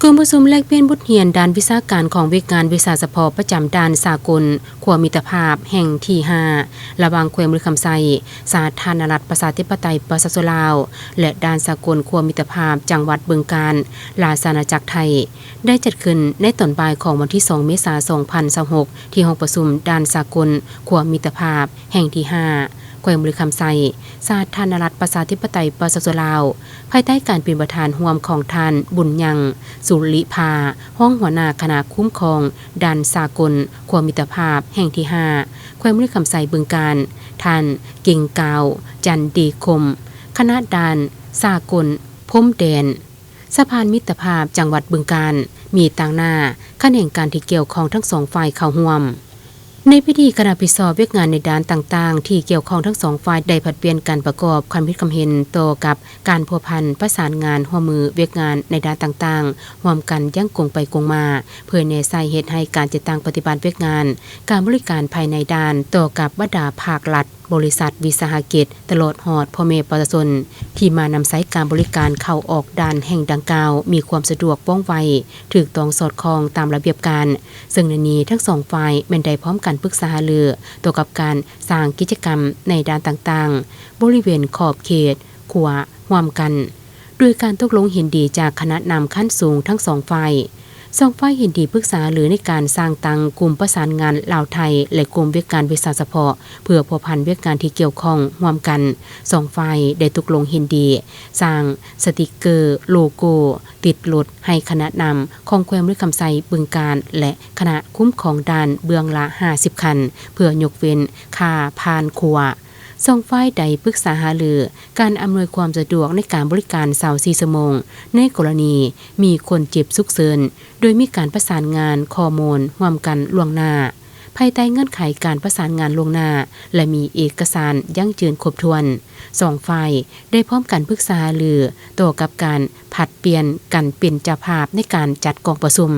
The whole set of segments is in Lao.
ກອງປະຊຸມແລກປ່ຽນບົດຮຽນດ້ານວິຊາການຂອງວຽກງານວິຊາສະເພາະປະຈຳດ່ານສາກົນຂົວມິດຕະພາບແຫ່ງທີຫ້າ ລະຫວ່າງແຂວງບໍລິຄຳໄຊ, ສາທາລະນະລັດປະຊາທິປະໄຕປະຊາຊົນລາວ ແລະ ດ່ານສາກົນຂົວມິດຕະພາບຈັງຫວັດບຶງການ, ລາຊະອານາຈັກໄທ ໄດ້ຈັດຂຶ້ນໃນຕອນບ່າຍຂອງວັນທີສອງ ເມສາ ສອງພັນຊາວຫົກ ທີ່ຫ້ອງປະຊຸມດ່ານສາກົນຂົວມິດຕະພາບແຫ່ງທີຫ້າ ແຂວງບໍລິຄຳໄຊ, ສາທາລະນະລັດປະຊາທິປະໄຕປະຊາຊົນລາວ, ພາຍໃຕ້ການເປັນປະທານຮ່ວມຂອງທ່ານ ບຸນຍັງ ສຸລິພາ, ຮອງຫົວໜ້າຄະນະຄຸ້ມຄອງດ່ານສາກົນຂົວມິດຕະພາບແຫ່ງທີຫ້າ ແຂວງບໍລິຄຳໄຊ ບຶງການ, ທ່ານ ເກັ່ງກາວ ຈັນດີຄົມ, ຄະນະດ່ານສາກົນພົມແດນ ສະພານມິດຕະພາບຈັງຫວັດບຶງການ, ມີຕາງໜ້າຂະແໜງການທີ່ກ່ຽວຂ້ອງທັງສອງຝ່າຍເຂົ້າຮ່ວມ. ໃນພິທີ, ຄະນະຮັບຜິດຊອບວຽກງານໃນດ້ານຕ່າງໆທີ່ກ່ຽວຂ້ອງທັງສອງຝ່າຍ ໄດ້ຜັດປ່ຽນກັນປະກອບຄຳຄິດຄຳເຫັນຕໍ່ກັບການພົວພັນປະສານງານຮ່ວມມືວຽກງານໃນດ້ານຕ່າງໆ ຮ່ວມກັນຢ່າງກົງໄປກົງມາ, ເພື່ອແນໃສ່ເຮັດໃຫ້ການຈັດຕັ້ງປະຕິບັດວຽກງານການບໍລິການພາຍໃນດ່ານຕໍ່ກັບບັນດາພາກລັດ, ບໍລິສັດ, ວິສາຫະກິດ, ຕະຫຼອດຮອດພໍ່ແມ່ປະຊາຊົນ ທີ່ມານຳໃຊ້ການບໍລິການເຂົ້າອອກດ່ານແຫ່ງດັ່ງກ່າວ ມີຄວາມສະດວກ, ວ່ອງໄວ, ຖືກຕ້ອງສອດຄ່ອງຕາມລະບຽບການ, ເຊິ່ງໃນນີ້ທັງສອງຝ່າຍແມ່ນໄດ້ພ້ອມກັນປຶກສາຫາລືຕໍ່ກັບການສ້າງກິດຈະກຳໃນດ້ານຕ່າງໆ ບໍລິເວນຂອບເຂດຂົວຮ່ວມກັນ, ໂດຍການຕົກລົງເຫັນດີຈາກຄະນະນຳຂັ້ນສູງທັງສອງຝ່າຍ. ສອງຝ່າຍເຫັນດີປຶກສາຫາລືໃນການສ້າງຕັ້ງກຸ່ມປະສານງານລາວ-ໄທ ແລະ ກຸ່ມວຽກງານວິຊາສະເພາະ ເພື່ອພົວພັນວຽກງານທີ່ກ່ຽວຂ້ອງຮ່ວມກັນ. ສອງຝ່າຍໄດ້ຕົກລົງເຫັນດີສ້າງສະຕິກເກີໂລໂກ້ຕິດລົດໃຫ້ຄະນະນຳຂອງແຂວງບໍລິຄຳໄຊ, ບຶງການ ແລະ ຄະນະຄຸ້ມຄອງດ່ານເບື້ອງລະຫ້າສິບຄັນ ເພື່ອຍົກເວັ້ນຄ່າຜ່ານຂົວ. ສອງຝ່າຍໄດ້ປຶກສາຫາລືການອຳນວຍຄວາມສະດວກໃນການບໍລິການຊາວສີ່ຊົ່ວໂມງ ໃນກໍລະນີມີຄົນເຈັບສຸກເສີນ, ໂດຍມີການປະສານງານຂໍ້ມູນຮ່ວມກັນລ່ວງໜ້າ, ພາຍໃຕ້ເງື່ອນໄຂການປະສານງານລ່ວງໜ້າ ແລະ ມີເອກະສານຢັ້ງຢືນຄົບຖ້ວນ. ສອງຝ່າຍໄດ້ພ້ອມກັນປຶກສາຫາລືຕໍ່ກັບການຜັດປ່ຽນກັນເປັນເຈົ້າພາບໃນການຈັດກອງປະຊຸມ.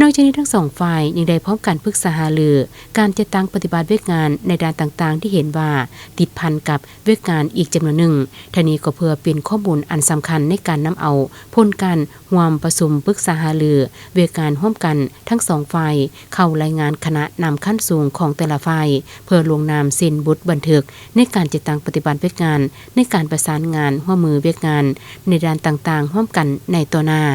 ນອກຈາກນີ້, ທັງສອງຝ່າຍຍັງໄດ້ພ້ອມກັນປຶກສາຫາລືການຈັດຕັ້ງປະຕິບັດວຽກງານໃນດ້ານຕ່າງໆທີ່ເຫັນວ່າຕິດພັນກັບວຽກງານອີກຈຳນວນໜຶ່ງ. ທັງນີ້ກໍເພື່ອເປັນຂໍ້ມູນອັນສຳຄັນໃນການນຳເອົາຜົນການຮ່ວມປະຊຸມປຶກສາຫາລືວຽກງານຮ່ວມກັນທັງສອງຝ່າຍ ເຂົ້າລາຍງານຄະນະນຳຂັ້ນສູງຂອງແຕ່ລະຝ່າຍ ເພື່ອລົງນາມເຊັນບົດບັນທຶກໃນການຈັດຕັ້ງປະຕິບັດວຽກງານໃນການປະສານງານຮ່ວມມືວຽກງານໃນດ້ານຕ່າງໆຮ່ວມກັນໃນຕໍ່ໜ້າ.